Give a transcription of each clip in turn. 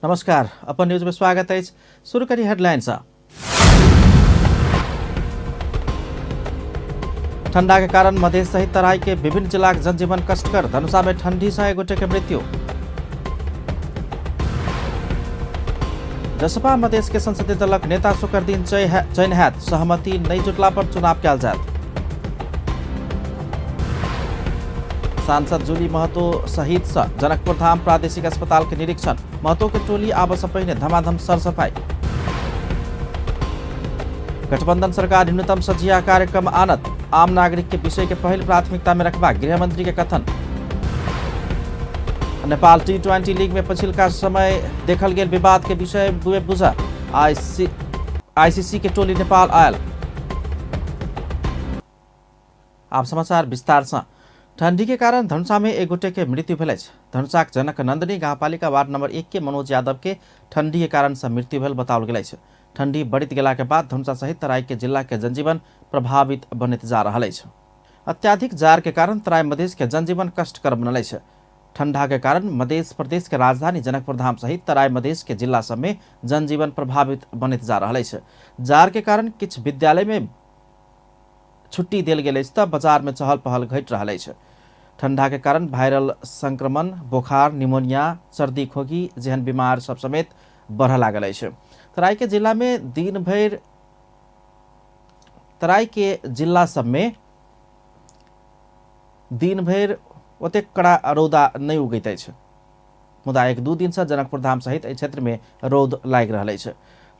नमस्कार, अपन न्यूज में स्वागत अछि। शुरू करी हेडलाइन सँ। ठंडा के कारण मधेश सहित तराई के विभिन्न जिलाक जनजीवन कष्टकर। धनुषा में ठंडी से एक गोटे के मृत्यु। जसपा मधेश के संसदीय दलक नेता शुक्रदिन चयन हैत। सहमति नहीं जुटला पर चुनाव कयल जायत। सांसद जूली महतो सहित स जनकपुर धाम प्रादेशिक अस्पताल के निरीक्षण। महतो के टोली आबऽ से पहिने धमाधम सरसफाई। गठबंधन सरकार न्यूनतम सझिया कार्यक्रम आनत। आम नागरिक के विषय के पहिल प्राथमिकता में रखबाक गृहमंत्री के कथन। नेपाल टी20 लीग में पछिलका समय देखल गेल विवाद के विषय बुझा आईसीसी के टोली नेपाल आयल। आब समाचार विस्तार से। ठंडी के कारण धनुषा में एक गोटे के मृत्यु भेल अछि। धनुषाक जनक नंदनी गाउँपालिका वार्ड नंबर 1 के मनोज यादव के ठंडी के कारण से मृत्यु भेल बताओल गेल अछि। ठंडी बढ़ित गेला के बाद धनुषा सहित तराई के जिला के जनजीवन प्रभावित बनैत जा रहल अछि। अत्याधिक जार के कारण तराई मधेश के जनजीवन कष्टकर बनल अछि। ठंडा के कारण मधेश प्रदेश के राजधानी जनकपुर धाम सहित तराई मधेश के जिला सब में जनजीवन प्रभावित बनैत जा रहल अछि। जार के कारण किछु विद्यालय में छुट्टी देल गेल अछि तऽ बाजार में चहल पहल घटि रहल अछि। ठंडा के कारण वायरल संक्रमण, बोखार, निमोनिया, सर्दी, खोंखी जेहन बीमार सब समेत बढ़य लागल अछि। तराई के जिला में दिन भरि तराई के जिला सब में दिन भरि ओतेक कड़ा रौदा नहि उगैत अछि, मुदा एक दू दिन से जनकपुर धाम सहित एहि क्षेत्र में रौद लागि रहल अछि।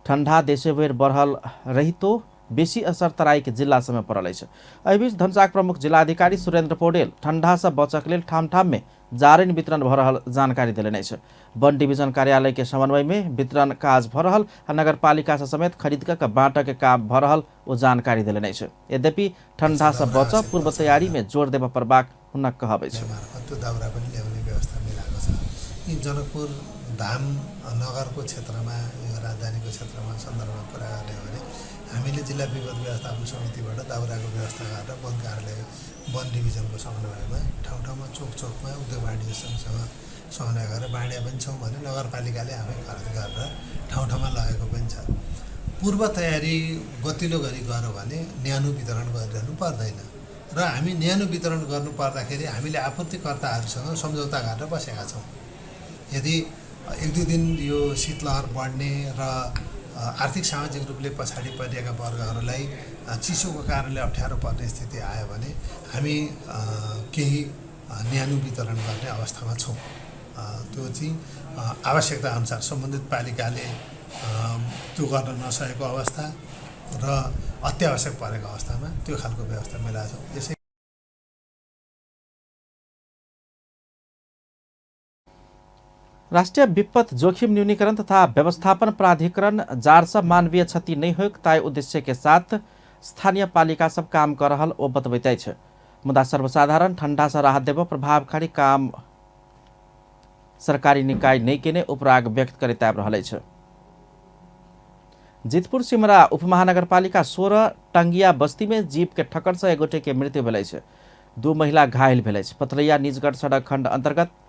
ठंडा देशे भरि बढ़ल रहितो बेसी असर तराई के जिला सब में पड़ल अछि। एहि बीच धनुषाक प्रमुख जिलाधिकारी सुरेंद्र पौडेल ठंडा से बचक लेल ठाम ठाम में जारनि वितरण भऽ रहल जानकारी देलनि अछि। वन डिवीजन कार्यालय के समन्वय में वितरण काज भऽ रहल आ नगरपालिका से समेत खरीद कऽ बांटऽ के काम भऽ रहल ओ जानकारी देलनि अछि। यद्यपि ठंडा से बचब पूर्व तैयारी में जोर देबऽ पड़बाक हुनक कहब अछि। त्यो दाउरा पनि ल्याउने व्यवस्था मिलाएको छ। यी जनकपुर धाम नगरको क्षेत्रमा, यो राजधानीको क्षेत्रमा सन्दर्भमा कुरा गर्ने हो भने हामीले जिल्ला विपद व्यवस्थापन समितिबाट दाउराको व्यवस्था गरेर वन कार्यालय वन डिभिजनको समन्वयमा ठाउँ ठाउँमा चोक चोकमा उद्योग वाणिज्य सङ्घसँग समन्वय गरेर बाँड्या पनि छौँ भने नगरपालिकाले आफै खरिद गरेर ठाउँ ठाउँमा लगेको पनि छ। पूर्व तयारी गतिलो गरी गऱ्यो भने न्यानो वितरण गरिरहनु पर्दैन र हामी न्यानो वितरण गर्नु पर्दाखेरि हामीले आपूर्तिकर्ताहरूसँग सम्झौता गरेर बसेका छौँ। यदि एक दुई दिन यो शीतलहर बढ्ने र आर्थिक सामाजिक रूपले पछाडि परिएका वर्गहरूलाई चिसोको कारणले अप्ठ्यारो पर्ने स्थिति आयो भने हामी केही न्यानो वितरण गर्ने अवस्थामा छौँ। त्यो चाहिँ आवश्यकता अनुसार सम्बन्धित पालिकाले त्यो गर्न नसकेको अवस्था र अत्यावश्यक परेको अवस्थामा त्यो खालको व्यवस्था मिलाएको छौँ। यसै राष्ट्रिय विपद जोखिम न्यूनीकरण तथा व्यवस्थापन प्राधिकरण जार से मानवीय क्षति नहीं होइक ताहि उद्देश्य के साथ स्थानीय पालिका सब काम कर रहल ओ बतबैत अछि। मुदा सर्वसाधारण ठंडा से राहत देबऽ प्रभावकारी काम सरकारी निकाय नहीं केने उपराग व्यक्त करैत आबि रहल अछि। जितपुर सिमरा उपमहानगरपालिका 16 टंगिया बस्ती में जीप के ठक्कर से एक गोटे के मृत्यु भेल अछि। दू महिला घायल भेल अछि। पथलैया निजगढ़ सड़क खंड अंतर्गत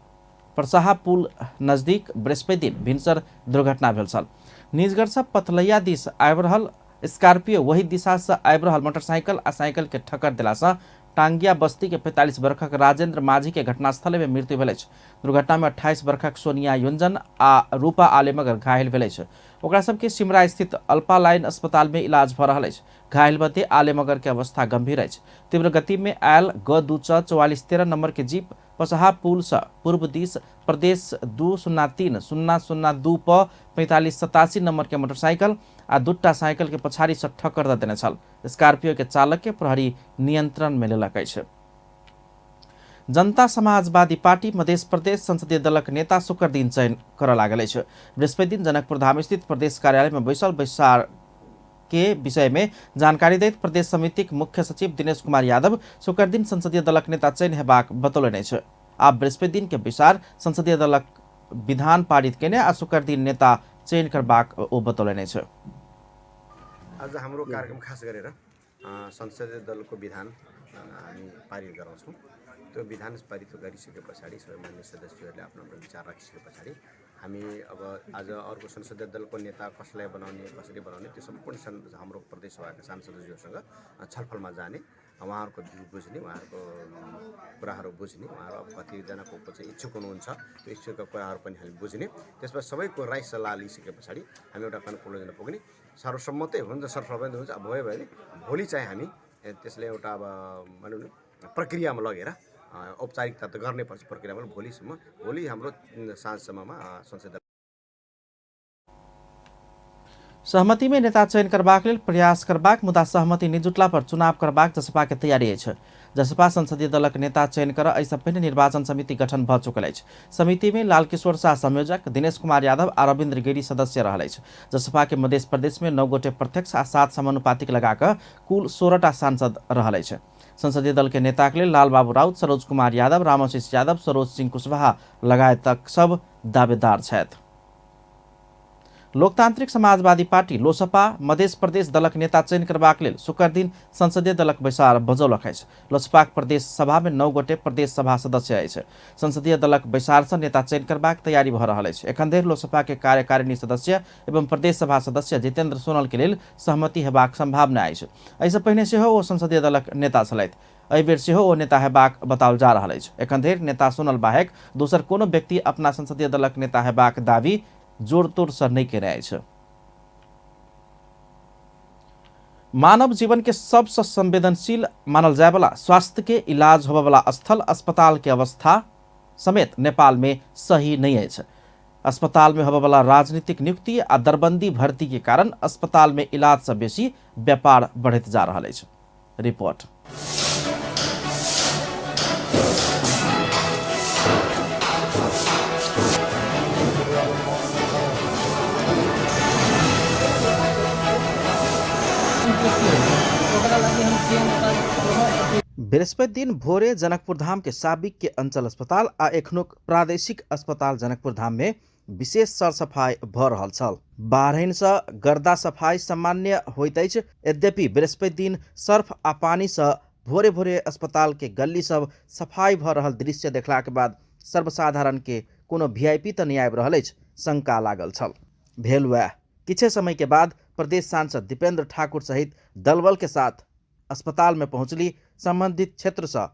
परसाहा पुल नजदीक बृहस्पति दिन भिनसर दुर्घटना भेल छल। निजगढ़ से पथलैया दिस आबि रहल स्कॉर्पियो वही दिशा से आबि रहल मोटरसाइकिल आ साइकिल के ठक्कर देला से टांगिया बस्ती के 45 वर्षक राजेंद्र माझी के घटनास्थल में मृत्यु भेल अछि। दुर्घटना में 28 वर्षक सोनिया योंजन आ रूपा आलेमगर घायल भेल अछि। ओकरा सबके सिमरा स्थित अल्पा लाइन अस्पताल में इलाज भऽ रहल अछि। घायल मध्ये आलेमगर के अवस्था गंभीर अछि। तीव्र गति में आयल ग दू च 4413 नंबर के जीप पसहा पुल से पूर्व दिस प्रदेश 2 0 3 0 0 2 प 4587 नंबर के मोटरसाइकिल आ दूटा साइकिल के पछाड़ी से ठक्कर दऽ देने छल। स्कॉर्पियो के चालक के प्रहरी नियंत्रण में लेलक अछि। जनता समाजवादी पार्टी मध्य प्रदेश संसदीय दलक नेता शुक्र दिन चयन करऽ लागल अछि। बृहस्पति दिन जनकपुर धाम स्थित प्रदेश कार्यालय में बैसल बैसार के विषय में जानकारी दैत प्रदेश समितिक मुख्य सचिव दिनेश कुमार यादव शुक्र दिन संसदीय दलक नेता चयन हेबाक बतौलनि अछि। आब बृहस्पति दिन के बैसार संसदीय दलक विधान पारित केने आ शुक्र दिन नेता चयन करबाक ओ बतौलनि अछि। आज हाम्रो कार्यक्रम खास गरेर संसदीय दलको विधान हामी पारित गराउँछौँ। त्यो विधान पारित गरिसके पछाडि सबै मान्य सदस्यहरूले आफ्नो आफ्नो विचार राखिसके पछाडि हामी अब आज अर्को संसदीय दलको नेता कसलाई बनाउने, कसरी बनाउने त्यो सम्पूर्ण हाम्रो प्रदेश सभाका सांसदज्यूहरूसँग छलफलमा जाने, उहाँहरूको भ्यू बुझ्ने, उहाँहरूको कुराहरू बुझ्ने, उहाँहरू अब कतिजनाको चाहिँ इच्छुक हुनुहुन्छ त्यो इच्छुकको कुराहरू पनि हामी बुझ्ने। त्यसमा सबैको राय सल्लाह लिइसके पछाडि हामी एउटा कन्क्लुजनमा पुग्ने। सर्वसम्मतै हुन्छ, सर्वसम्मत हुन्छ। अब भयो भने भोलि चाहिँ हामी त्यसले एउटा अब भनौँ न प्रक्रियामा लगेर औपचारिकता त गर्नै पर्छ, प्रक्रियामा भोलिसम्म, भोलि हाम्रो साँझसम्ममा संसद सहमति में नेता चयन करबाक लेल प्रयास करबाक मुदा सहमति नहि जुटला पर चुनाव करबाक जसपा के तैयारी अछि। जसपा संसदीय दलक नेता चयन कर एहिसँ पहिने निर्वाचन समिति गठन भऽ चुकल अछि। समिति में लालकिशोर शाह संयोजक, दिनेश कुमार यादव आ रविन्द्र गिरी सदस्य रहल अछि। जसपा के मध्य प्रदेश में 9 गोटे प्रत्यक्ष आ 7 समानुपातिक लगाकऽ कुल 16टा सांसद रहल अछि। संसदीय दल के नेता के लेल लालबाबू राउत, सरोज कुमार यादव, रामाशीष यादव, सरोज सिंह कुशवाहा लगायतक सब दावेदार छथि। लोकतांत्रिक समाजवादी पार्टी लोसपा मध्य प्रदेश दलक नेता चयन करबाक लेल शुक्र दिन संसदीय दलक बैसार बजौलक अछि। लोसपाक प्रदेश सभा में 9 गोटे प्रदेश सभा सदस्य अछि। संसदीय दलक बैसार से नेता चयन करबाक तैयारी भऽ रहल अछि। एखन धरि लोसपा के कार्यकारिणी सदस्य एवं प्रदेश सभा सदस्य जितेंद्र सोनल के लेल सहमति हेबाक संभावना अछि। एहिसँ पहिने सेहो ओ संसदीय दलक नेता छलथि। एहि बेर सेहो ओ नेता हेबाक बताओल जा रहल अछि। एखन धरि नेता सोनल बाहेक दोसर कोनो व्यक्ति अपना संसदीय दलक नेता हेबाक दावी जोड़ तोड़ से नहीं केने अछि। मानव जीवन के सबसे संवेदनशील मानल जायवाला स्वास्थ्य के इलाज होबयवला स्थल अस्पताल के अवस्था समेत नेपाल में सही नहीं अछि। अस्पताल में होबयवला राजनीतिक नियुक्ति आ दरबंदी भर्ती के कारण अस्पताल में इलाज से बेसी व्यापार बढ़ैत जा रहल अछि। रिपोर्ट। बृहस्पति दिन भोरे जनकपुर धाम के साबिक के अंचल अस्पताल आ एखनुक प्रादेशिक अस्पताल जनकपुर धाम में विशेष सरसफाइ भऽ रहल छल। बाढ़नि से गर्दा सफाई सामान्य होइत अछि। यद्यपि बृहस्पति दिन सर्फ आ पानी से भोरे भोरे अस्पताल के गली सब सफाई भऽ रहल दृश्य देखला के बाद सर्वसाधारण के कोनो वीआईपी तऽ नहि आबि रहल अछि, शंका लागल छल। भेल वएह किछे समय के बाद प्रदेश सांसद दीपेंद्र ठाकुर सहित दलबल के साथ अस्पताल में पहुंचली संबंधित क्षेत्र से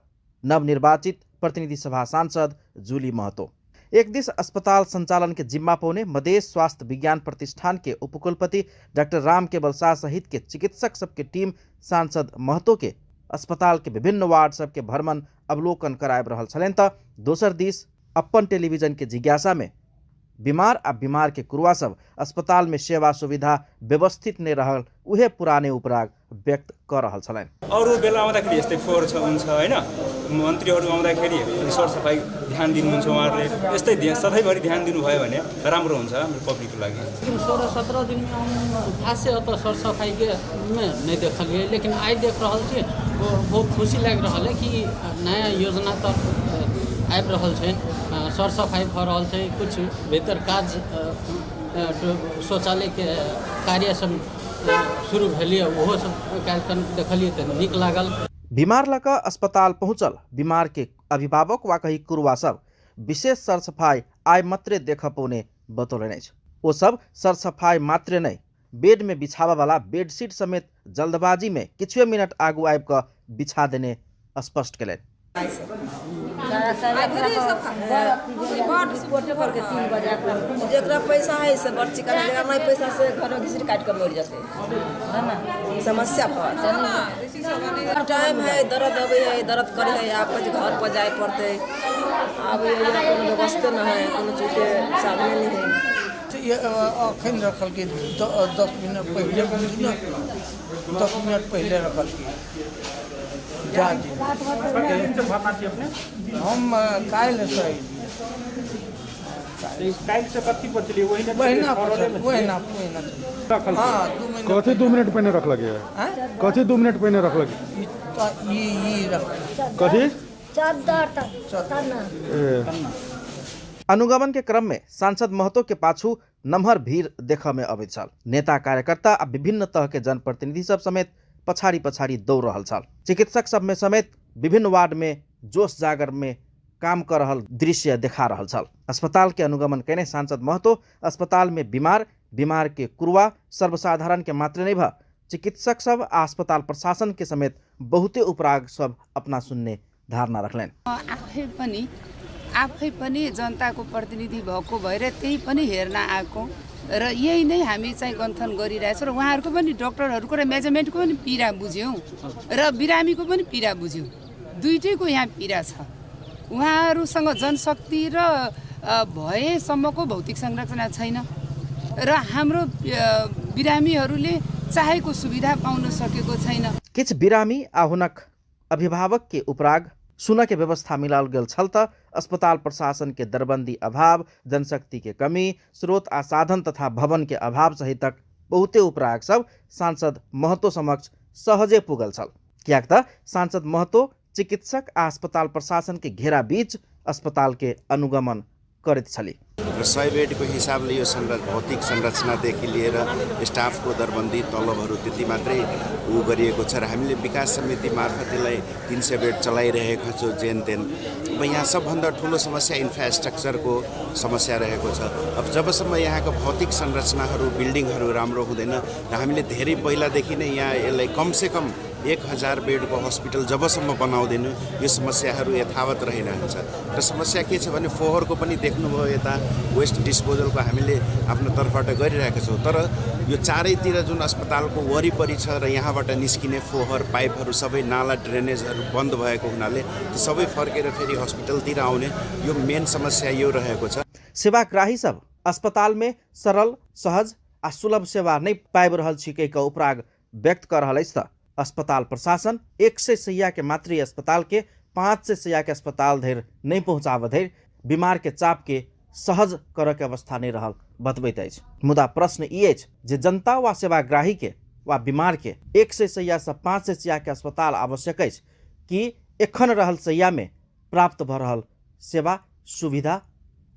नवनिर्वाचित प्रतिनिधि सभा सांसद जूली महतो। एक दिस अस्पताल संचालन के जिम्मा पौने मधेश स्वास्थ्य विज्ञान प्रतिष्ठान के उपकुलपति डॉक्टर राम केवल शाह सहित के चिकित्सक सबके टीम सांसद महतो के अस्पताल के विभिन्न वार्ड सबके भ्रमण अवलोकन कराबि रहल छलनि त दोसर दिस अपन टेलीविजन के जिज्ञासा में बीमार आ बीमार के कुरुआ सब अस्पताल में सेवा सुविधा व्यवस्थित नहीं रहल उहे पुराने उपराग व्यक्त कर रहल छलनि। अरू बेला आउँदाखेरि यस्तै फोहोर छ हुन्छ हैन, मन्त्रीहरू आउँदाखेरि सरसफाइ ध्यान दिनुहुन्छ उहाँहरूले, यस्तै सधैँभरि ध्यान दिनुभयो भने राम्रो हुन्छ हाम्रो पब्लिकको लागि। लेकिन 16-17 दिनमे हम खासे एतऽ सरसफाइके मे नहि देखलियै, लेकिन आइ देख रहल छी बहुत खुशी लागि रहल है कि नया योजना तऽ आबि रहल छै, सरसफाइ भऽ रहल छै, किछु भीतर काज शौचालयके कार्य सब शुरू भेलियै, ओहो सब कार्यक्रम देखलियै तऽ नीक लागल। बीमार लऽ कऽ अस्पताल पहुँचल बीमार के अभिभावक वा कही कुरुआ सब विशेष सरसफाइ आइ मात्रे देख पौने बतौलनि अछि। ओ सब सरसफाइ मात्रे नहि, बेड में बिछाबऽ वाला बेडशीट समेत जल्दबाजी में किछुए मिनट आगू आबि कऽ बिछा देने स्पष्ट केलनि। जकरा पैसा है से बड़ चिकन, जकरा नहीं पैसा से घर में घिसरी काटि कऽ मरि जेतै, समस्या भऽ टाइम है, दर्द अबै है, दर्द करै है, आब कहै छै घर पर जाय पड़तै, आब कोनो व्यवस्थे नहि है, कोनो चीजके साधने नहि है। अखन रखलकै 10 मिनट पहिले, 10 मिनट पहिले रखलकै। हम काल्हि से कथी 2 मिनट पहिने रखलक? कथी 2 मिनट पहिने रखलक? कथी? अनुगमन के क्रम में सांसद महतो के पाछू नमहर भीड़ देखऽ में अबैत छल। नेता कार्यकर्ता आ विभिन्न तह के जनप्रतिनिधि सब समेत पछाड़ी पछाड़ी दौड़ रहल छल। चिकित्सक सब में समेत विभिन्न वार्ड में जोश जागर में काम कर रहल दृश्य देखा रहल छल। अस्पताल के अनुगमन केने सांसद महतो अस्पताल में बीमार बीमार के कुरुआ सर्वसाधारण के मात्र नहीं भ चिकित्सक सब आ अस्पताल प्रशासन के समेत बहुते उपराग सब अपना सुनने धारणा रखलनि। आफै पनि जनताको प्रतिनिधि भएको भएर त्यही पनि हेर्न आएको र यही नै हामी चाहिँ गन्थन गरिरहेछौँ र उहाँहरूको पनि डक्टरहरूको र मेजरमेन्टको पनि पीडा बुझ्यौँ र बिरामीको पनि पीडा बुझ्यौँ, दुइटैको यहाँ पीडा छ। उहाँहरूसँग जनशक्ति र भएसम्मको भौतिक संरचना छैन र हाम्रो बिरामीहरूले चाहेको सुविधा पाउन सकेको छैन। किछु बिरामी आ हुनक अभिभावक के उपराग सुन के व्यवस्था मिलाओल गेल छल त अस्पताल प्रशासन के दरबंदी अभाव, जनशक्ति के कमी, स्रोत आ साधन तथा भवन के अभाव सहितक बहुते उपराग सब सांसद महतो समक्ष सहजे पुगल छल। कियाक त सांसद महतो चिकित्सक आ अस्पताल प्रशासन के घेरा बीच अस्पताल के अनुगमन करैत छली। र 100 बेडको हिसाबले यो भौतिक संरचनादेखि लिएर स्टाफको दरबन्दी तलबहरू त्यति मात्रै ऊ गरिएको छ र हामीले विकास समिति मार्फत यसलाई 300 बेड चलाइरहेका छौँ जेन तेन। अब यहाँ सबभन्दा ठुलो समस्या इन्फ्रास्ट्रक्चरको समस्या रहेको छ। अब जबसम्म यहाँको भौतिक संरचनाहरू बिल्डिङहरू राम्रो हुँदैन र हामीले धेरै पहिलादेखि नै यहाँ यसलाई कमसेकम 1000 बेडको हस्पिटल जबसम्म बनाउँदैन यो समस्याहरू यथावत रहिरहन्छ। र समस्या के छ भने फोहोरको पनि देख्नुभयो, यता वेस्ट डिस्पोजलको हामीले आफ्नो तर्फबाट गरिरहेका छौँ, तर यो चारैतिर जुन अस्पतालको वरिपरि छ र यहाँबाट निस्किने फोहोर पाइपहरू सबै नाला ड्रेनेजहरू बन्द भएको हुनाले त्यो सबै फर्केर फेरि हस्पिटलतिर आउने यो मेन समस्या यो रहेको छ। सेवाग्राही सब अस्पताल में सरल सहज आ सुलभ सेवा नै पाबि रहल छी कहि कऽ उपराग व्यक्त कऽ रहल अछि त अस्पताल प्रशासन 100 शैया के मातृ अस्पताल के 500 शैया के अस्पताल धरि नहीं पहुँचाबऽ धरि बीमार के चाप के सहज करऽ के अवस्था नहीं रहल बतबैत अछि। मुदा प्रश्न ई अछि जे जनता वा सेवाग्राही के वा बीमार के 100 शैया से 500 शैया के अस्पताल आवश्यक अछि कि एखन रहल शैया में प्राप्त भऽ रहल सेवा सुविधा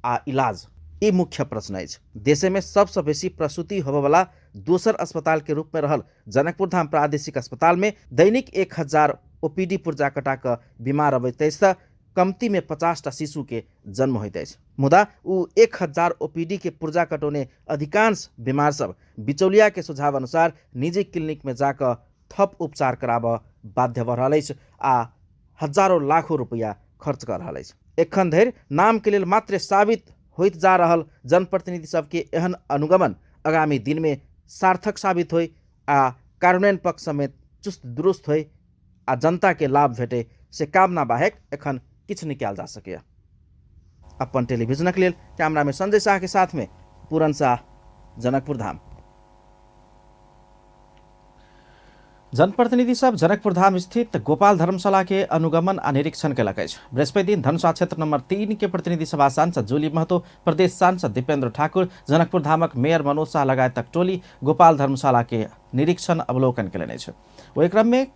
आ इलाज, ई मुख्य प्रश्न अछि। देशे में सबसँ बेसी प्रसूति होबयवला दोसर अस्पताल के रूप में रहल जनकपुर धाम प्रादेशिक अस्पताल में दैनिक 1000 ओपीडी पुर्जा कटा कऽ बीमार अबैत अछि त कमती में 50टा शिशु के जन्म होइत अछि। मुदा उ 1000 ओपीडी के पुर्जा कटौने अधिकांश बीमार सब बिचौलिया के सुझाव अनुसार निजी क्लिनिक में जाकऽ थप उपचार कराबऽ बाध्य भऽ रहल अछि आ हजारों लाखों रुपैआ खर्च कऽ रहल अछि। एखन धरि नाम के लेल मात्र साबित होइत जा रहल जनप्रतिनिधि सबके एहन अनुगमन आगामी दिन में सार्थक साबित होय आ कार्यान्वयन पक्ष समेत चुस्त दुरुस्त होय आ जनता के लाभ भेटे से कामना बाहेक एखन किछु नहि कयल जा सकैए। अपन टेलीविजनक लेल कैमरा में संजय शाह के साथ में पूरन शाह, जनकपुर धाम। जनप्रतिनिधि सब जनकपुर धाम स्थित गोपाल धर्मशाला के अनुगमन आ निरीक्षण केलक अछि। बृहस्पति दिन धनुषा क्षेत्र नंबर 3 के प्रतिनिधि सभा सांसद जूली महतो, प्रदेश सांसद दीपेंद्र ठाकुर, जनकपुर धामक मेयर मनोज शाह लगायतक टोली गोपाल धर्मशाला के निरीक्षण अवलोकन केलनि अछि। ओहि क्रम में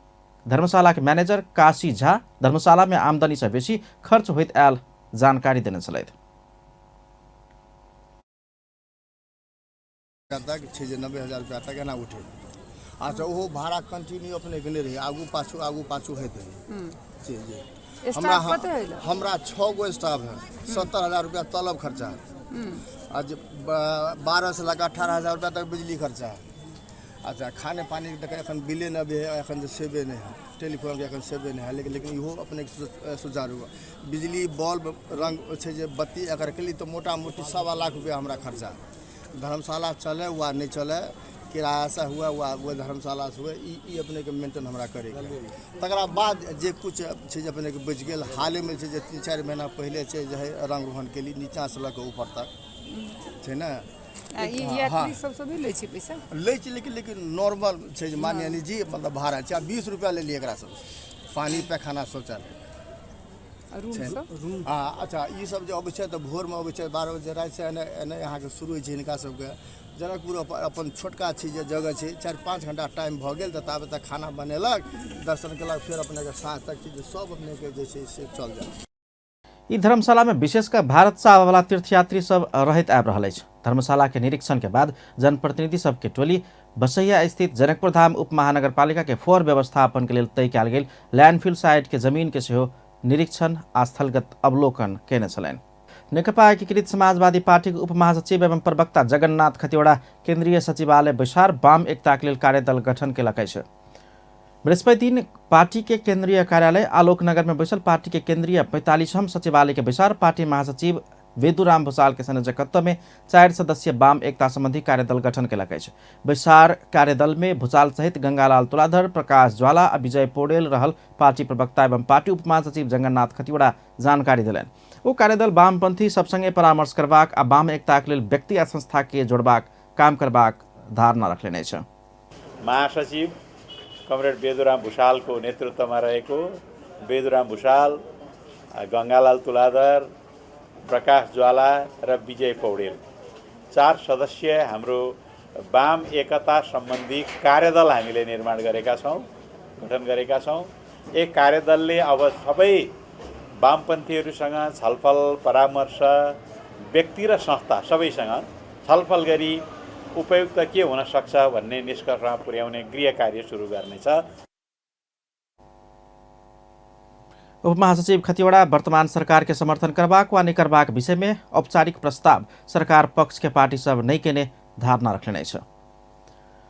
धर्मशाला के मैनेजर काशी झा धर्मशाला में आमदनी से बेसी खर्च होइत आयल जानकारी देने छलथि। तक 90,000 रुपया तक एना उठे। अच्छा ओहो भाड़ा कंटिन्यू अपने के नहीं रही, आगू पाछू होइत रही। जी जी हमरा 6 गो स्टाफ है, 70,000 रुपया तलब खर्चा है, आज 12 से लगा 18,000 रुपया तक बिजली खर्चा है। अच्छा खाने पानी के एखन बिले न है, एखन सेवे नहीं है, टेलीफोन के एखन सेवे नहीं है, लेकिन इहो अपने सुचारू बिजली बल्ब रंग छै जे बत्ती अगर के लिए तो मोटा मोटी 1.25 लाख रुपया हमरा खर्चा है। धर्मशाला चले वा नहीं चले, किराया से हुआ वा वो धर्मशाला से हुआ, ई अपने के मेंटेन हमरा करे। तकरा बाद जे कुछ छै जे अपने के बचि गेल, हालेमे छै जे 3-4 महीना पहले छै जे रंग रोहन के लिए नीचा से लऽ कऽ ऊपर तक छै ने। यात्री सब भी लै छै पैसा, लै छै लेकिन नॉर्मल छै जे मानिए निजी मतलब भाड़ा छै। 20 रुपया ले लिए एकरा सब, पानी पैखाना शौचालय। हाँ अच्छा ई सब जे अबै छै तऽ भोरमे अबै छै 12 बजे राति से एने एने अहाँके शुरू होइ छै हिनका सबके। जनकपुर अपन छोटका छै जे जगह छै, 4-5 घंटा टाइम भऽ गेल तऽ ताबे तक खाना बनेलक, दर्शन केलक, फेर अपनेके साँझ तक छै जे सब अपनेके जे छै से चल जाए। ई धर्मशाला में विशेषकर भारत से आबयवला तीर्थयात्री सब रहैत आबि रहल अछि। धर्मशाला के निरीक्षण के बाद जनप्रतिनिधि सबके टोली बसैया स्थित जनकपुर धाम उप महानगरपालिका के फोहोर व्यवस्थापन के लेल तय कयल गेल लैंडफिल साइट के जमीन के सेहो निरीक्षण आ स्थलगत अवलोकन केने छलनि। नेकपा एकीकृत समाजवादी पार्टीक उपमहासचिव एवं प्रवक्ता जगन्नाथ खतिवड़ा केन्द्रीय सचिवालय बैसार वाम एकताक लेल कार्यदल गठन केलक अछि। बृहस्पति दिन पार्टी के केंद्रीय कार्यालय आलोकनगर में बैसल पार्टी के केंद्रीय 45वां सचिवालय के बैसार पार्टी महासचिव वेदुराम भूषाल के संयोजकत्व में 4 सदस्यीय वाम एकता संबंधी कार्यदल गठन केलक अछि। बैसार कार्यदल में भूषाल सहित गंगालाल तुलाधर, प्रकाश ज्वाला आ विजय पौडेल रहल पार्टी प्रवक्ता एवं पार्टी उपमहासचिव जगन्नाथ खतिवड़ा जानकारी देलनि। ओ कार्यदल वामपंथी सब संगे परामर्श करबाक आ वाम एकताक लेल व्यक्ति आ संस्था के जोड़बाक काम करबाक धारणा रखलनि अछि। महासचिव कमरेड बेदुराम भूषालको नेतृत्वमा रहेको बेदुराम भूषाल, गंगालाल तुलाधर, प्रकाश ज्वाला र विजय पौडेल 4 सदस्यीय हाम्रो वाम एकता सम्बन्धी कार्यदल हामीले निर्माण गरेका छौँ, गठन गरेका छौँ। एक कार्यदलले अब सबै वामपन्थीहरूसँग छलफल, परामर्श, व्यक्ति र संस्था सबैसँग छलफल गरी उपयुक्त के हुन सक्छ भन्ने निष्कर्षमा पुर्याउने गृह कार्य सुरु गर्नेछ। उपमहासचिव खतिवड़ा वर्तमान सरकार के समर्थन करबाक वा नहि करबाक विषय में औपचारिक प्रस्ताव सरकार पक्ष के पार्टी सब नहि केने धारणा रखने अछि।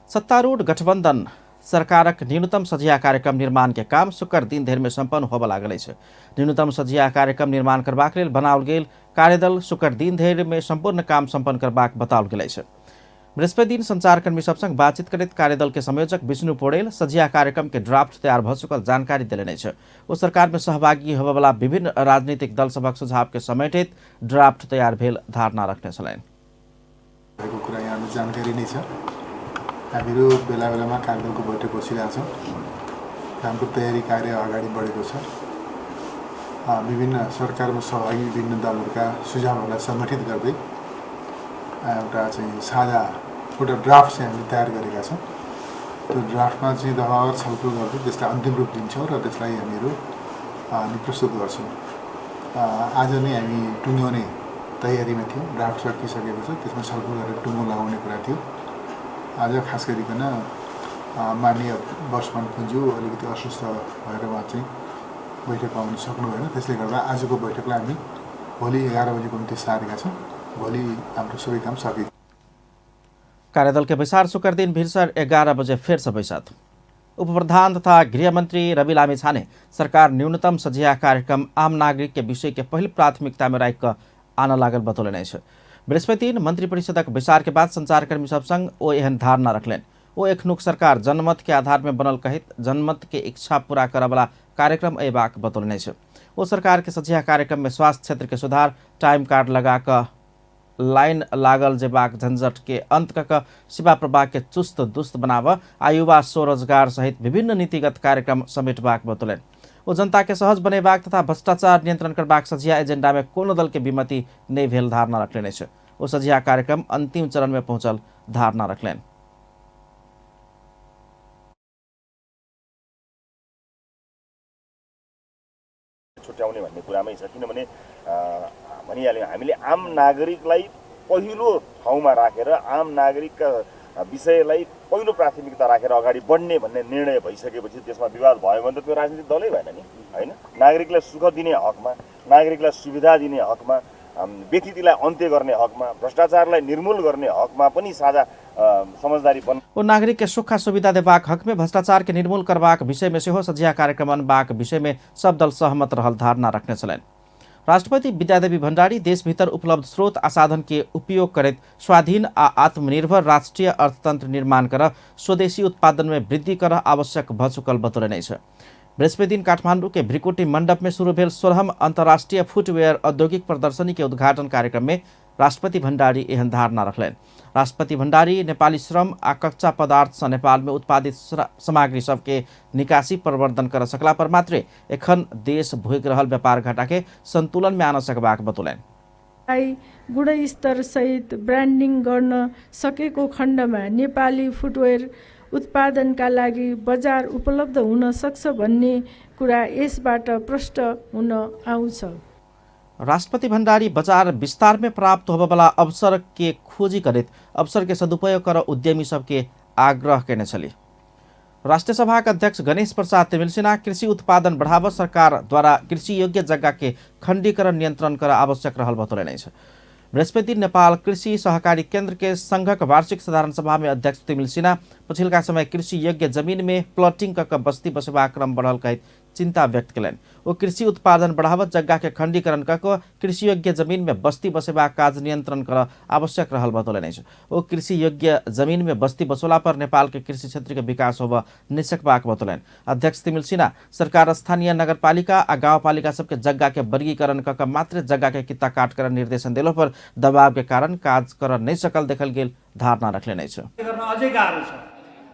सत्तारूढ़ गठबंधन सरकारक न्यूनतम सझिया कार्यक्रम निर्माण के काम शुक्र दिन धरि में सम्पन्न होबय लागल अछि। न्यूनतम सझिया कार्यक्रम निर्माण करबाक लेल बनाओल गेल कार्यदल शुक्र दिन धरि में सम्पूर्ण काम सम्पन्न करबाक बताओल गेल अछि। बृहस्पति दिन संचारकर्मी सब संग बातचीत करैत कार्यदल के संयोजक विष्णु पौडेल सझिया कार्यक्रम के ड्राफ्ट तैयार भ चुकल जानकारी देलनि अछि। ओ सरकार में सहभागी होबयवला विभिन्न राजनीतिक दल सभक सुझाव के समेटैत ड्राफ्ट तैयार भेल धारणा रखने छलनि। कुरा यहाँलाई जानकारी नै छ। हामीहरू बेला बेलामा कार्यदलको बैठक बसिरहेछौँ। कामको तयारी कार्य अगाडि बढेको छ। विभिन्न सरकारमा सहभागी विभिन्न दलहरूका सुझावहरूलाई सङ्गठित गर्दै एउटा चाहिँ साझा एउटा ड्राफ्ट चाहिँ हामीले तयार गरेका छौँ। त्यो ड्राफ्टमा चाहिँ दफावार छलफल गर्दै त्यसलाई अन्तिम रूप दिन्छौँ र त्यसलाई हामीहरू हामी प्रस्तुत गर्छौँ। आज नै हामी टुङ्ग्याउने तयारीमा थियौँ। ड्राफ्ट सकिसकेको छ, त्यसमा छलफल गरेर टुङ्गो लगाउने कुरा थियो। आज खास गरिकन माननीय वर्षमान पुन्जु अलिकति अस्वस्थ भएर उहाँ चाहिँ बैठकमा आउनु सक्नु भएन। त्यसले गर्दा आजको बैठकलाई हामी भोलि 11 बजीको निम्ति सारेका छौँ। भोलि हाम्रो सबै काम सकिन्छ। कार्यदल के बैसार शुक्र दिन भिरसर 11 बजे फेर से बैसत। उपप्रधान तथा गृहमंत्री रवि लामिछाने सरकार न्यूनतम सझिया कार्यक्रम आम नागरिक के विषय के पहिल प्राथमिकता में राखि कऽ आनऽ लागल बतौलनि अछि। बृहस्पति दिन मंत्रिपरिषदक बैसार के बाद संचारकर्मी सब संग ओ एहन धारणा रखलनि। ओ एखनुक सरकार जनमत के आधार में बनल कहैत जनमत के इच्छा पूरा करऽवला कार्यक्रम अयबाक बतौलनि अछि। ओ सरकार के सझिया कार्यक्रम में स्वास्थ्य क्षेत्र के सुधार, टाइम कार्ड लगा कऽ लाइन लागल जेबाक झंझट के अंत कऽ सेवा प्रवाह के चुस्त दुस्त बनाबऽ आ युवा स्वरोजगार सहित विभिन्न नीतिगत कार्यक्रम समेटबाक बतौलनि। ओ जनता के सहज बनेबाक तथा भ्रष्टाचार नियंत्रण करबाक सझिया एजेंडा में कोनो दल के विमति नहि भेल धारणा रखलनि अछि। ओ सझिया कार्यक्रम अंतिम चरण में पहुंचल धारणा रखलनि। छुट्याउने भन्ने कुरामै छ, किनभने भनिहाल्यौँ हामीले आम नागरिकलाई पहिलो ठाउँमा राखेर आम नागरिकका विषयलाई पहिलो प्राथमिकता राखेर अगाडि बढ्ने भन्ने निर्णय भइसकेपछि त्यसमा विवाद भयो भने त त्यो राजनीतिक दलै भएन नि, होइन? नागरिकलाई सुख दिने हकमा, नागरिकलाई सुविधा दिने हकमा, व्यथितिलाई अन्त्य गर्ने हकमा, भ्रष्टाचारलाई निर्मूल गर्ने हकमा पनि साझा समझदारी बन। ओ नागरिक के सुख सुविधा देबाक हक में भ्रष्टाचार के निर्मूल करबाक विषय में सेहो सझिया कार्यक्रम अनबाक विषय में सब दल सहमत रहल धारणा रखने छलनि। राष्ट्रपति विद्यादेवी भण्डारी देशभीतर उपलब्ध स्रोत आ साधन के उपयोग करैत स्वाधीन आ आत्मनिर्भर राष्ट्रिय अर्थतंत्र निर्माण कर स्वदेशी उत्पादन में वृद्धि कर आवश्यक भ चुकल बतौलनि अछि। बृहस्पति दिन काठमांडू के भ्रिकुटी मंडप में शुरू भेल 16वां अंतर्राष्ट्रीय फुटवेयर औद्योगिक प्रदर्शनी के उद्घाटन कार्यक्रम में राष्ट्रपति भण्डारी एहन धारणा रखलनि। राष्ट्रपति भण्डारी नेपाली श्रम आ कच्चा पदार्थ सँ नेपाल में उत्पादित सामग्री सबके निकासी प्रवर्धन कर सकला पर मात्रे एखन देश भोगि रहल व्यापार घाटा के संतुलन में आन सकबाक बतौलनि। गुणस्तर सहित ब्रान्डिङ गर्न सकेको खण्डमा नेपाली फुटवेयर उत्पादनका लागि बजार उपलब्ध हुन सक्छ भन्ने कुरा यसबाट प्रष्ट हुन आउँछ। राष्ट्रपति भण्डारी बजार विस्तार में प्राप्त होबयवला अवसर के खोजी करैत अवसर के सदुपयोग कर उद्यमी सबके आग्रह केने छली। राष्ट्रिय सभाक अध्यक्ष गणेश प्रसाद तिमिल्सिना कृषि उत्पादन बढ़ाव सरकार द्वारा कृषि योग्य जग्गा के खण्डीकरण नियन्त्रण कर आवश्यक रहल बतौलनि अछि। बृहस्पति नेपाल कृषि सहकारी केन्द्र के संघक वार्षिक साधारण सभा में अध्यक्ष तिमिल्सिना पछिल्का समय कृषि योग्य जमीन में प्लॉटिंग क बस्ती बसेबाक क्रम बढ़ल कहैत चिंता व्यक्त कयलनि। ओ कृषि उत्पादन बढ़ावत जग्गा के खण्डीकरण क कृषि योग्य जमीन में बस्ती बसेबाक काज नियंत्रण कर आवश्यक रहल बतौलनि अछि। ओ कृषि योग्य जमीन में बस्ती बसोला पर नेपाल के कृषि क्षेत्र के विकास होब नहि सकबाक बतौलनि। अध्यक्ष तिमिल्सिना सरकार स्थानीय नगरपालिका आ गाउँपालिका सबके जग्गा के वर्गीकरण क मात्र जग्गा के कित्ता काट कर निर्देशन देलो पर दबाव के कारण काज कर नहि सकल देखल गेल धारणा रखलनि अछि। अझै गाह्रो छ,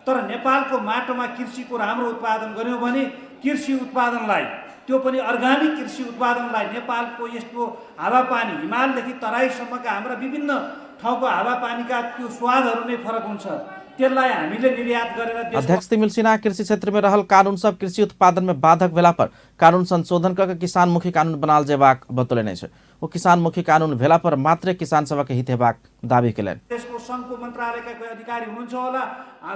तर नेपालको माटोमा कृषिको राम्रो उत्पादन गर्यौँ भने कृषि उत्पादनलाई, त्यो पनि अर्ग्यानिक कृषि उत्पादनलाई नेपालको यस्तो हावापानी, हिमालदेखि तराईसम्मका हाम्रा विभिन्न ठाउँको हावापानीका त्यो स्वादहरू नै फरक हुन्छ, त्यसलाई हामीले निर्यात गरेर। अध्यक्ष तिमिल्सिना कृषि क्षेत्र में रहल कानून सब कृषि उत्पादन में बाधक भेला पर कानून संशोधन करके किसानमुखी कानून बनाल जेबाक बतौलनि अछि। ओ किसानमुखी कानून भेला पर मात्रै किसान सभके हित हेबाक दावी केलनि। देशको सङ्घको मन्त्रालयका कोही अधिकारी हुनुहुन्छ होला,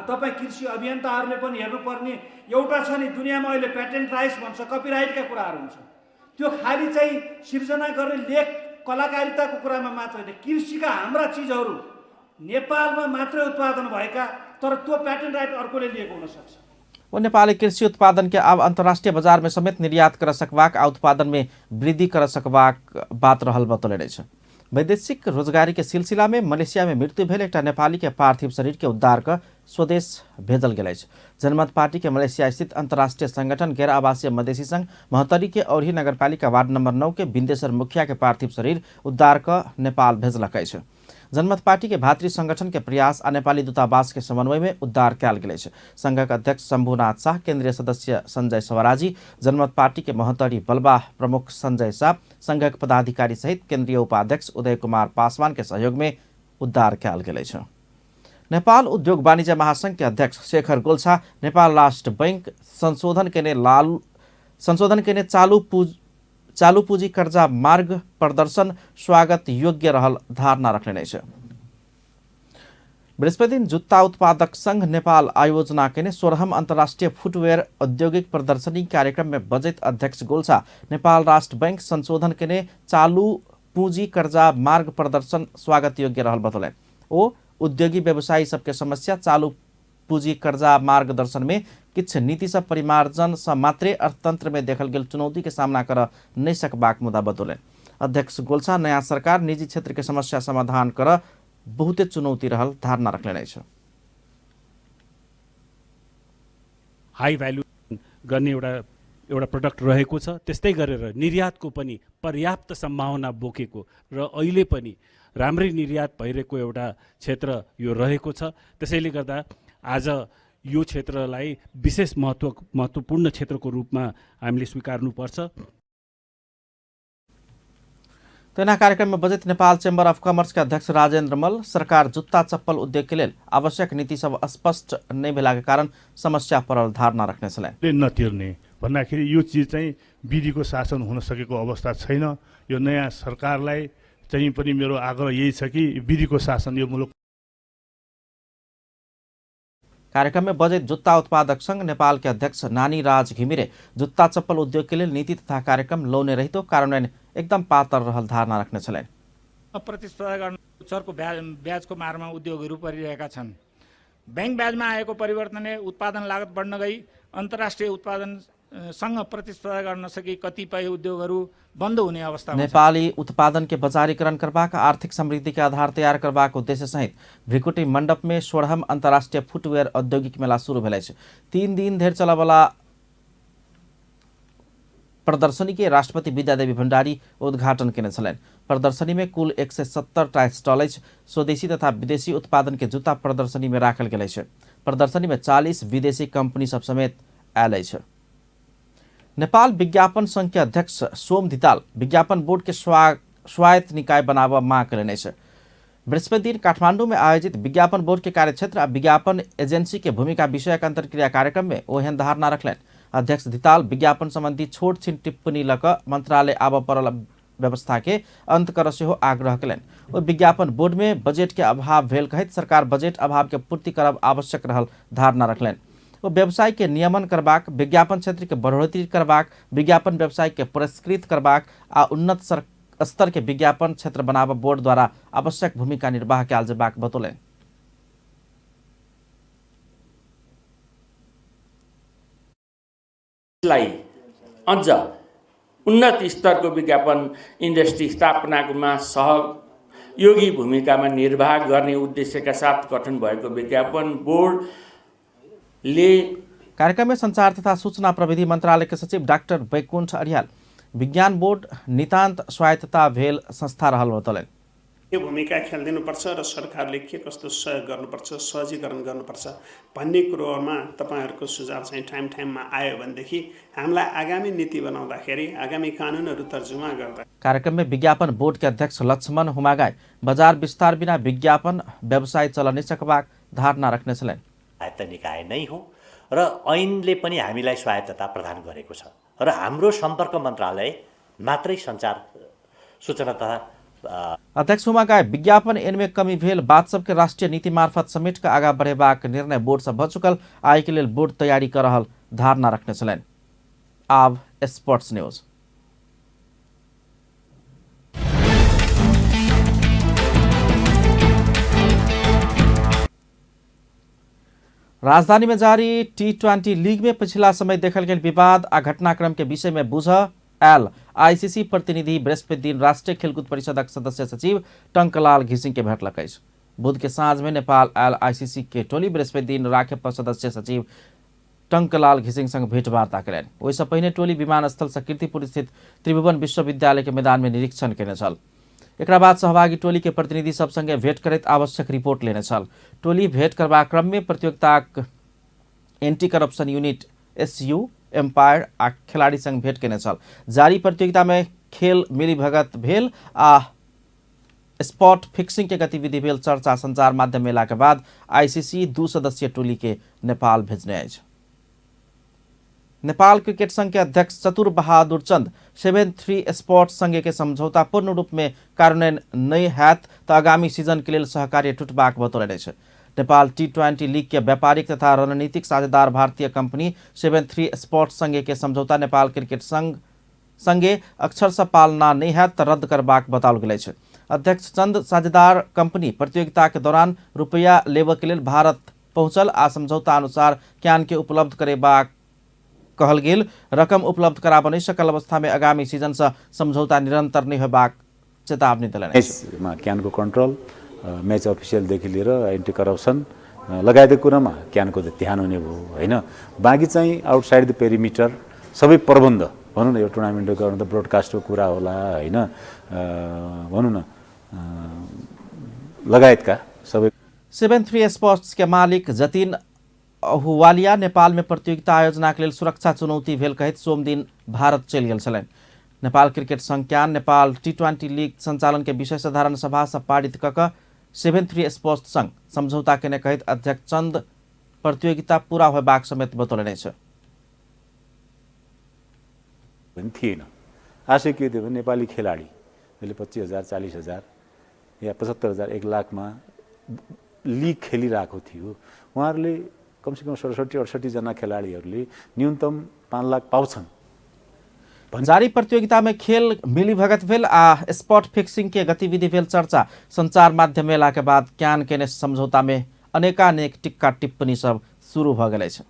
तपाईँ कृषि अभियन्ताहरूले पनि हेर्नुपर्ने एउटा छ नि, दुनियाँमा अहिले प्याटेन्ट राइट्स भन्छ, कपिराइटका कुराहरू हुन्छ, त्यो खालि चाहिँ सिर्जना गर्ने लेख कलाकारिताको कुरामा मात्र होइन, कृषिका हाम्रा चिजहरू नेपालमा मात्रै उत्पादन भएका, तर त्यो प्याटेन्ट राइट अर्कोले लिएको हुनसक्छ। ओ नेपाली कृषि उत्पादन के अब अंतर्राष्ट्रीय बाजार में समेत निर्यात कर सकबाक आ उत्पादन में वृद्धि कर सकबाक बात रहल बतौलनि अछि। वैदेशिक रोजगारी के सिलसिला में मलेशिया में मृत्यु भेल एकटा नेपाली के पार्थिव शरीर के उद्धार कर स्वदेश भेजल गेल अछि। जनमत पार्टी के मलेशिया स्थित अंतर्राष्ट्रीय संगठन गैर आवासीय मधेसी संघ महोत्तरी के औरही नगरपालिका वार्ड नंबर 9 के बिन्देश्वर मुखिया के पार्थिव शरीर उद्धार कर नेपाल भेजलक अछि। जनमत पार्टी के भातृ संगठन के प्रयास आ नेपाली दूतावास के समन्वय में उद्धार कयल गेल अछि। संघक अध्यक्ष शंभुनाथ शाह, केंद्रीय सदस्य संजय स्वराजी, जनमत पार्टी के महोत्तरी बलबा प्रमुख संजय शाह, संघक पदाधिकारी सहित केंद्रीय उपाध्यक्ष उदय कुमार पासवान के सहयोग में उद्धार कयल गेल अछि। नेपाल उद्योग वाणिज्य महासंघ के अध्यक्ष शेखर गोल्छा नेपाल राष्ट्र बैंक संशोधन केने चालू पूंजी कर्जा मार्ग प्रदर्शन स्वागत योग्य रहल धारणा रखने अछि। बृहस्पति जुत्ता उत्पादक संघ नेपाल आयोजना केने 16वां अंतर्राष्ट्रीय फुटवेयर औद्योगिक प्रदर्शनी कार्यक्रम में बजैत अध्यक्ष गोल्छा नेपाल राष्ट्र बैंक संशोधन केने चालू पूंजी कर्जा मार्ग प्रदर्शन स्वागत योग्य रहल बतौलनि। ओ उद्योगी व्यवसायी सबके समस्या चालू पूंजी कर्जा मार्गदर्शन में किछु नीति सब परिमार्जन से मात्रे अर्थतंत्र में देखल गेल चुनौती के सामना कर नहीं सकबाक मुद्दा बतौलनि। अध्यक्ष गोल्छा नया सरकार निजी क्षेत्र के समस्या समाधान कर बहुते चुनौती रहल धारणा रखलनि अछि। हाई भ्यालु गर्ने एउटा प्रडक्ट रहेको छ, त्यस्तै गरेर निर्यातको पनि पर्याप्त सम्भावना बोकेको र अहिले पनि राम्रै निर्यात भइरहेको एउटा क्षेत्र यो रहेको छ। त्यसैले गर्दा आज यो क्षेत्रलाई विशेष महत्त्वपूर्ण क्षेत्रको रूपमा हामीले स्वीकार्नुपर्छ। तेना कार्यक्रम में budget Nepal chamber of commerce के अध्यक्ष राजेंद्र मल्ल सरकार जुत्ता चप्पल उद्योग के लेल आवश्यक नीति सब स्पष्ट नहीं भेला के कारण समस्या पड़ल धारणा रखने छलनि। नतिर्ने भन्दाखेरि यो चिज चाहिँ विधिको शासन हुन सकेको अवस्था छैन। यो नयाँ सरकारलाई चाहिँ पनि मेरो आग्रह यही छ कि विधिको शासन यो मुलुक। कार्यक्रम में बजट जुत्ता उत्पादक संघ नेपाल के अध्यक्ष नानी राज घिमिरे जुत्ता चप्पल उद्योग के लिए नीति तथा कार्यक्रम लौने रहितो कार्यान्वयन एकदम पातर रहल धारणा रखने छलनि। प्रतिस्पर्धा गर्न चर्को ब्याजको मारमा उद्योगहरू परिरहेका छन्। बैंक ब्याजमा आएको परिवर्तनले उत्पादन लागत बढ्न गई अन्तर्राष्ट्रिय उत्पादन सँग प्रतिस्पर्धा गर्न नसकी कतिपय उद्योगहरू बन्द हुने अवस्था। नेपाली उत्पादन के बजारीकरण करबाक आर्थिक समृद्धि के आधार तैयार करबाक उद्देश्य सहित भ्रिकुटी मंडप में 16वां अंतर्राष्ट्रीय फुटवेयर औद्योगिक मेला शुरू भेल अछि। 3 दिन धरि चलयवला प्रदर्शनी के राष्ट्रपति विद्यादेवी भण्डारी उद्घाटन केने छलनि। प्रदर्शनी में कुल 170टा स्टॉल अछि। स्वदेशी तथा विदेशी उत्पादन के जूता प्रदर्शनी में राखल गेल अछि। प्रदर्शनी में 40 विदेशी कंपनी सब समेत आयल अछि। नेपाल विज्ञापन संघ के अध्यक्ष सोम धिताल विज्ञापन बोर्ड के स्वायत्त निकाय बनाबऽ मांग कयलनि अछि। बृहस्पति दिन काठमांडू में आयोजित विज्ञापन बोर्ड के कार्यक्षेत्र आ विज्ञापन एजेंसी के भूमिका विषयक अंतर्क्रिया कार्यक्रम में ओ एहन धारणा रखलनि। अध्यक्ष धिताल विज्ञापन संबंधी छोट छिन टिप्पणी लऽ कऽ मंत्रालय आबऽ पड़ल व्यवस्था के अंत करऽ सेहो आग्रह कयलनि। ओ विज्ञापन बोर्ड में बजट के अभाव भेल कहैत सरकार बजट अभाव के पूर्ति करब आवश्यक रहल धारणा रखलनि। ओ व्यवसाय के नियमन करबाक, विज्ञापन क्षेत्र के बढ़ोतरी करबाक, विज्ञापन व्यवसाय के पुरस्कृत करबाक आ उन्नत स्तर के विज्ञापन क्षेत्र बनाबऽ बोर्ड द्वारा आवश्यक भूमिका निर्वाह कयल जेबाक बतौलनि। लाई अझ उन्नत स्तरको विज्ञापन इन्डस्ट्री स्थापनामा सहयोगी भूमिकामा निर्वाह गर्ने उद्देश्यका साथ गठन भएको विज्ञापन बोर्डले कार्यक्रम में संचार तथा सूचना प्रविधि मंत्रालय के सचिव डाक्टर वैकुंठ अर्याल विज्ञान बोर्ड नितान्त स्वायत्तता भेल संस्था रहल बतौलनि। के भूमिका खेलिदिनुपर्छ र सरकारले के कस्तो सहयोग गर्नुपर्छ, सहजीकरण गर्नुपर्छ भन्ने कुरोमा तपाईहरुको सुझाव चाहिँ टाइम टाइममा आयो भनेदेखि हामीलाई आगामी नीति बनाउँदाखेरि, आगामी कानुनहरू तर्जुमा गर्दा। कार्यक्रम में विज्ञापन बोर्ड के अध्यक्ष लक्ष्मण हुमागाई बजार विस्तार बिना विज्ञापन व्यवसाय चल नहि सकबाक धारणा रखने छलनि। स्वायत्त निकाय नै हो र ऐनले पनि हामीलाई स्वायत्तता प्रदान गरेको छ र हाम्रो सम्पर्क मन्त्रालय मात्रै सञ्चार सूचना तथा अध्यक्ष हुमागाई विज्ञापन एनमे कमी भेल बात सबके राष्ट्रीय नीति मार्फत समेट कऽ आगा बढ़ेबाक निर्णय बोर्ड से भऽ चुकल, आइ के लेल बोर्ड तैयारी कऽ रहल धारणा रखने छलनि। आब स्पोर्ट्स न्यूज। राजधानी में जारी T20 league में पिछला समय देखल गेल विवाद आ घटनाक्रम के विषय में बुझ आयल आईसीसी प्रतिनिधि बृहस्पति दिन राष्ट्रीय खेलकूद परिषदक सदस्य सचिव टंकलाल घिसिंग के भेटलक अछि। बुध के साँझ में नेपाल आयल आईसीसी के टोली बृहस्पति दिन राखेप सदस्य सचिव टंकलाल घिसिंग संग भेंटवार्ता कयलनि। ओहिसँ पहिने टोली विमानस्थल से कीर्तिपुर स्थित त्रिभुवन विश्वविद्यालय के मैदान में निरीक्षण केने छल। एकरा बाद सहभागी टोली के प्रतिनिधि सब संगे भेंट करैत आवश्यक रिपोर्ट लेने छल। टोली भेंट करबाक क्रम में प्रतियोगिताक anti corruption unit SU umpire आ खिलाड़ी संग भेंट केने छल। जारी प्रतियोगिता में खेल मिलीभगत भेल आ स्पॉट फिक्सिंग के गतिविधि भेल चर्चा संचार माध्यम मेला के बाद आईसीसी 2 सदस्यीय टोली के नेपाल भेजने अछि। नेपाल क्रिकेट संघ के अध्यक्ष चतुर बहादुर चंद 7-3 स्पोर्ट्स संघ के समझौता पूर्ण रूप में कार्यान्वयन नहि हैत तऽ आगामी सीजन के लेल सहकार्य टूटबाक बतौलनि अछि। नेपाल T20 league के व्यापारिक तथा रणनीतिक साझेदार भारतीय कंपनी 7-3 स्पोर्ट्स संघ के समझौता नेपाल क्रिकेट संघ संगे अक्षरशः पालना नहि हैत तऽ रद्द करबाक बताओल गेल अछि। अध्यक्ष चंद साझेदार कंपनी प्रतियोगिता के दौरान रुपया लेबऽ के लेल भारत पहुंचल आ समझौता अनुसार क्यान के उपलब्ध करेबाक कहल गेल रकम उपलब्ध कराबऽ नहि सकल अवस्था में आगामी सीजन से समझौता निरंतर नहि होबाक चेतावनी देलनि अछि। क्यानको कन्ट्रोल, म्याच अफिसियलदेखि लिएर एन्टी करप्सन लगायतको कुरामा क्यानको ध्यान हुने भयो होइन। बाँकी चाहिँ आउटसाइड the perimeter सबै प्रबन्ध भनौँ न, यो टुर्नामेन्ट गर्नु त ब्रोडकास्टको कुरा होला होइन, भनौँ न लगायतका सबै। 7-3 स्पोर्ट्स के मालिक जतिन अहुवालिया नेपाल में प्रतियोगिता आयोजना के लेल सुरक्षा चुनौती भेल कहैत सोमदिन भारत चलि गेल छलनि। नेपाल क्रिकेट संघ क्यान नेपाल T20 league संचालन के विषय साधारण सभा से पारित कऽ कऽ 7-3 स्पोर्ट्स संघ समझौता केने कहैत अध्यक्ष चंद प्रतियोगिता पूरा होयबाक समेत बतौलनि अछि। थिएन आशय के थियो भने नेपाली खेलाडी जसले 25,000 40,000 या 75,000 1 लाखमा लिग खेलिरहेको थियो, उहाँहरूले कमसेकम 67-68 जना खेलाडीहरूले न्यूनतम 5 लाख पाउँछन्। जारी प्रतियोगिता में खेल मिलीभगत भेल आ स्पॉट फिक्सिंग के गतिविधि भेल चर्चा संचार माध्यम मेला के बाद क्यान केने समझौता में अनेकानेक टिक्का टिप्पणी सब शुरू भऽ गेल अछि।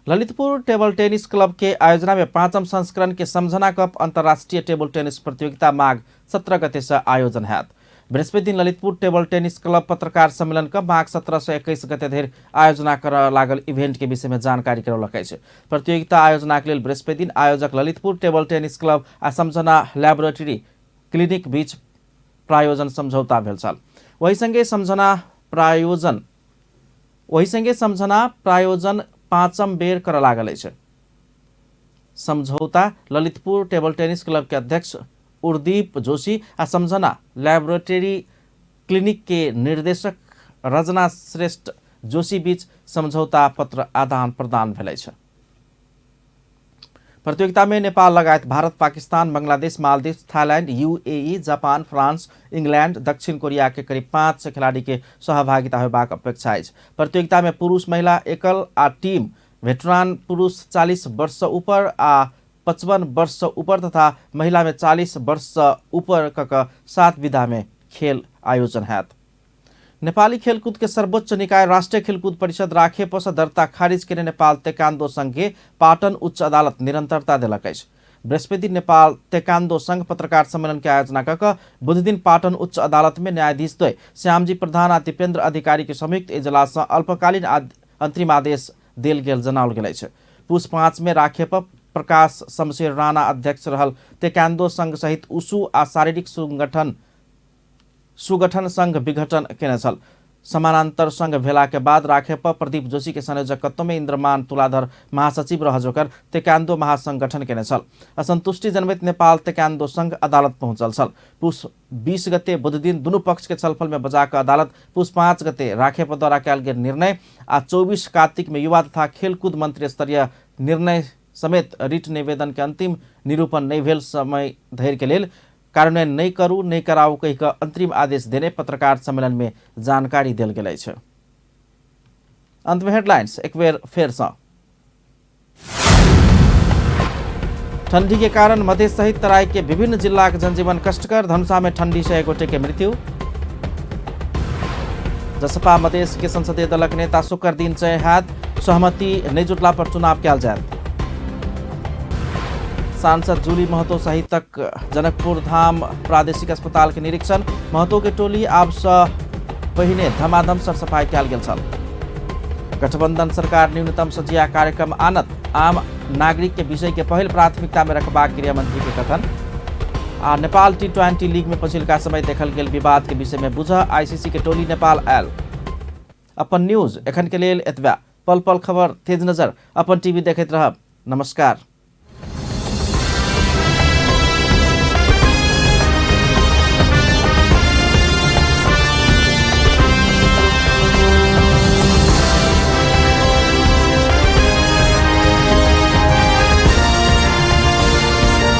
ललितपुर टेबल टेनिस क्लब के आयोजना में 5म संस्करण के सम्झना कप अंतर्राष्ट्रीय टेबल टेनिस प्रतियोगिता माघ 17 गते से आयोजन हैत। बृहस्पति दिन ललितपुर टेबल टेनिस क्लब पत्रकार सम्मेलन क माघ 17 से 21 गते धरि आयोजना करऽ लागल इवेंट के विषय में जानकारी करौलक अछि। प्रतियोगिता आयोजना के लेल बृहस्पति दिन आयोजक ललितपुर टेबल टेनिस क्लब आ सम्झना लैबोरेटरी क्लिनिक बीच प्रायोजन समझौता भेल छल। वही संगे सम्झना प्रायोजन 5म बेर करऽ लागल अछि। समझौता ललितपुर टेबल टेनिस क्लब के अध्यक्ष उर्दीप जोशी आ सम्झना लैबोरेटरी क्लिनिक के निर्देशक रजना श्रेष्ठ जोशी बीच समझौता पत्र आदान प्रदान भेल अछि। प्रतियोगिता में नेपाल लगायत Bharat, Pakistan, Bangladesh, Maldives, Thailand, UAE, Japan, France, England, दक्षिण कोरिया के करीब 500 खिलाड़ी के सहभागिता होबाक अपेक्षा अछि। प्रतियोगिता में पुरुष, महिला, एकल आ टीम भेटरान पुरुष 40 वर्ष ऊपर आ 55 वर्ष ऊपर तथा महिला में 40 वर्ष ऊपर क 7 विधा में खेल आयोजन हैत। नेपाली खेलकूद के सर्वोच्च निकाय राष्ट्रिय खेलकूद परिषद राखेपस दर्ता खारिज केने नेपाल तेकान्दो संघ के पाटन उच्च अदालत निरंतरता देलक अछि। बृहस्पति नेपाल तेकान्दो संघ पत्रकार सम्मेलन के आयोजना कऽ बुधदिन पाटन उच्च अदालत में न्यायाधीश द्वय श्यामजी प्रधान आ दीपेंद्र अधिकारी के संयुक्त इजलास सँ अल्पकालीन अंतरिम आदेश देल गेल जनाओल गेल अछि। पुस 5 में राखेप प्रकाश शमशेर राणा अध्यक्ष रहल तेकान्दो संघ सहित उसु आ शारीरिक सुगठन संघ विघटन केने छल। समानांतर संघ भेला के बाद राखेप प्रदीप जोशी के संयोजकत्व में इंद्रमान तुलाधर महासचिव रह जोकर तेकान्दो महासंघ गठन केने छल। असंतुष्टि जनबैत नेपाल तेकान्दो संघ अदालत पहुंचल छल। पुस 20 गते बुधदिन दुनू पक्ष के छलफल में बजा कऽ अदालत पुस 5 गते राखेप द्वारा कयल गेल निर्णय आ 24 कार्तिक में युवा तथा खेलकूद मंत्री स्तरीय निर्णय समेत रिट निवेदन के अंतिम निरूपण नहि भेल समय धरि के लेल कार्यान्वयन नहि करू नहि कराऊ कहि कऽ अंतरिम आदेश देने पत्रकार सम्मेलन में जानकारी देल गेल अछि। अंत में हेडलाइंस एक बेर फेर सँ। ठंडी के कारण मधेश सहित तराई के विभिन्न जिलाक जनजीवन कष्टकर। धनुषा में ठंडी से एक गोटे के मृत्यु। जसपा मधेश के संसदीय दलक नेता शुक्र दिन चय हैत, सहमति नहि जुटला पर चुनाव कयल जायत। सांसद जूली महतो सहितक जनकपुर धाम प्रादेशिक अस्पताल के निरीक्षण। महतो के टोली आब सँ पहिने धमाधम सरसफाई कयल गेल छल। गठबंधन सरकार न्यूनतम सजिया कार्यक्रम आनत, आम नागरिक के विषय के पहिल प्राथमिकता में रखबाक गृह मंत्री के कथन। आ नेपाल T20 league में पछिलका समय देखल गेल विवाद के विषय में बुझ आईसीसी के टोली नेपाल आयल। अपन न्यूज एखन के लेल एतबा। पल पल खबर तेज नजर अपन टीवी देखैत रहब। नमस्कार।